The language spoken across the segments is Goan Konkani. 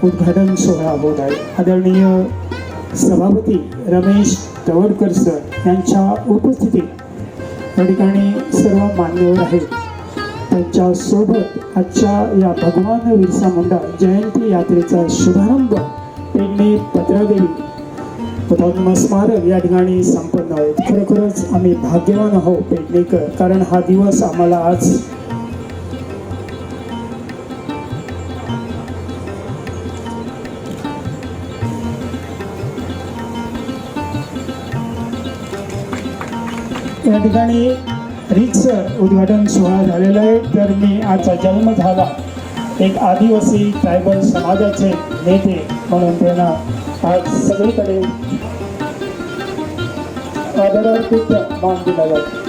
उद्घाटन सोहळा होत आहे. आदरणीय सभापती रमेश तवडकर सर यांच्या उपस्थितीत या ठिकाणी सर्व मान्यवर आहेत. त्यांच्यासोबत आजच्या या भगवान बिरसा मुंडा जयंती यात्रेचा शुभारंभ पेडणे पत्रादेवी हुतात्मा स्मारक या ठिकाणी संपन्न होईल. खरोखरच आम्ही भाग्यवान आहोत पेडणेकर, कारण हा दिवस आम्हाला आज या ठिकाणी रीतसर उद्घाटन सोहळा झालेला आहे. तर मी आजचा जन्म झाला एक आदिवासी ट्रायबल समाजाचे नेते म्हणून त्यांना आज सगळीकडे आदरातिथ्य मान दिला जातो.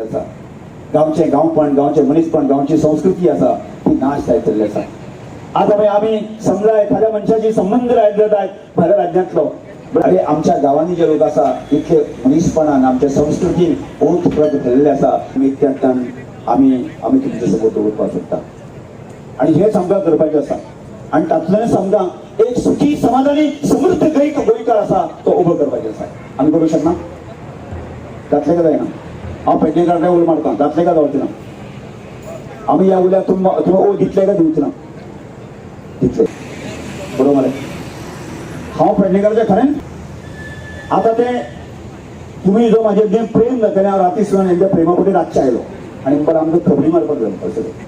आसा. गांवचें गांवपण, गांवचें मनीसपण, गांवची संस्कृती आसा ती नाश जायत चल्ली आसा. आज आमी आमी समजा एखाद्या मनशाची संबंद रायत जातात भायल्या राज्यांतलो. अरे, आमच्या गांवांनी जे लोक आसा इतले मनीसपणान आमच्या संस्कृतीन ओतप्रोत केल्ले आसा. आमी इतक्यांतल्यान आमी आमी तुमच्या समोर दवरपाक सोदता आणि हेच आमकां करपाचें आसा. आनी तातूंतल्यान समजा एक सुखी, समाधानी, समृद्ध गोंयकार आसा तो उबो करपाचो आसा. आमी करूंक शकना? जातलें काय जायना? हांव पेडणेकार उलो मारता, जातलें काय जावचें ना? आमी ह्या उल्याक तुमी ओ दितले काय दिवचे ना? दितले, बरोबर मरे? हांव पेडणेकाराचें खरें. आतां तें तुमी जो म्हाजेर जें प्रेम जातलें, हांव राती सुद्दां हेंच्या प्रेमा फुडें रातचें आयलो आनी बरं आमकां खबरी मारपाक जाय सगळें.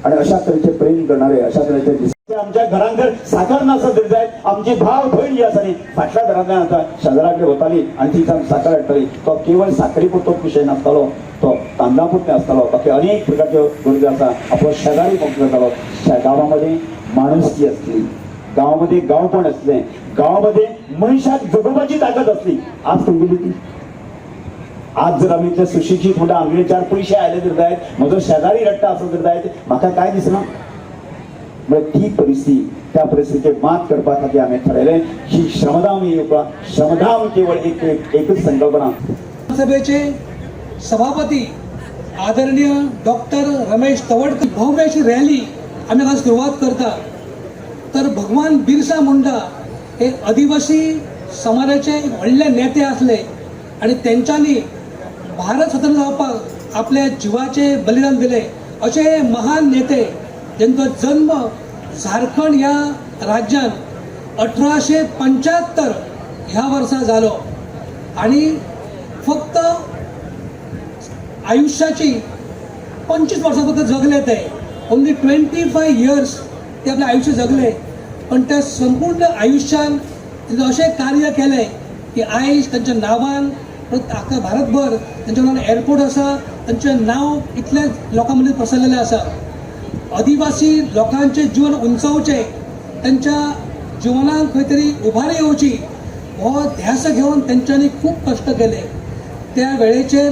आणि अशा तरेचे प्रेम करणारे, अशा तरेचे आमच्या घरान जर साखर नासत जर जायत, आमची भाव भयण जी आसा न्ही फाटल्या घरांतल्यान आतां शेजाराकडेन वताली आनी ती साखर हाडटाली. तो केवळ साखरी पुरतो विशय नासतालो, तो तांदळा पुरते आसतालो. बाकी अनेक प्रकारच्यो गरजो आसा. आपलो शेजारी मोग करतालो. गांवामध्ये माणुसकी असली, गांवामध्ये गांवपण असलें, गांवामध्ये मनशाक जगोवपाची ताकद असली. आज तुमगेली ती आज जर आमी इतले सुशिक्षीत म्हणटा, आमगेले चार पयशे आयले जर जायत, म्हजो शेजारी रडटा असो जर जायत, म्हाका काय दिसना. म्हळ्यार ती परिस्थिती, त्या परिस्थितीचेर मात करपा खातीर आमी ठरयलें ही श्रमदान ही उपरांत श्रमदान केवळ एक एक एकच संकल्पना. सभेचे सभापती आदरणीय डॉक्टर रमेश तवडकर, भव्य अशी रॅली आमी हांगा सुरवात करता. तर भगवान बिरसा मुंडा हे आदिवासी समाजाचे एक व्हडले नेते आसले आणि तेंच्यांनी भारत स्वतंत्र जावपाक आपल्या जिवाचे बलिदान दिले. असे हे महान नेते ज्यांचो जन्म झारखंड ह्या राज्यात 1875 ह्या वर्सा जालो आणि फक्त आयुष्याची 25 वर्सां फक्त जगले ते. ओन्ली 25 इयर्स ते आपलें आयुष्य जगले, पण त्या संपूर्ण आयुष्यान तेणें अशें कार्य केलें की आयज तांच्या नांवान परत आख्खा भारतभर तांच्या नांवान एअरपोर्ट आसा. तांचें नांव इतलें लोकां मदीं पसरलेलें आसा. आदिवासी लोकांचें जीवन उंचावचें, तांच्या जिवनाक खंय तरी उभारी येवची हो ध्यास घेवन तेंच्यांनी खूब कश्ट केले. त्या वेळेचेर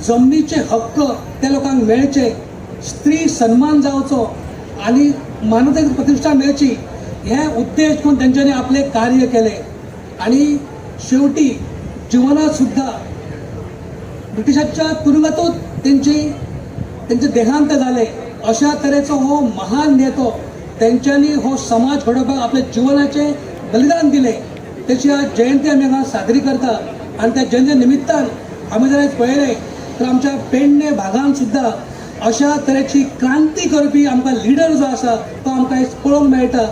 जमनीचे हक्क त्या लोकांक मेळचे, स्त्री सन्मान जावचो आनी मानवतेक प्रतिश्ठा मेळची हे उद्देश करून तेंच्यांनी आपलें कार्य केलें. आनी शेवटी जिवनात सुद्दां ब्रिटिशांच्या तुरुंगातूच तेंचें देहांत जालें. अशा तरेचो हो महान नेतो, तेंच्यांनी हो समाज घडोवपाक आपल्या जिवनाचें बलिदान दिलें. तेची आज जयंती आमी हांगा साजरी करता. आनी त्या जयंती निमित्तान आमी जर आयज पळयलें तर आमच्या पेडणे भागान सुद्दां अशा तरेची क्रांती करपी आमकां लिडर जो आसा तो आमकां आयज पळोवंक मेळटा.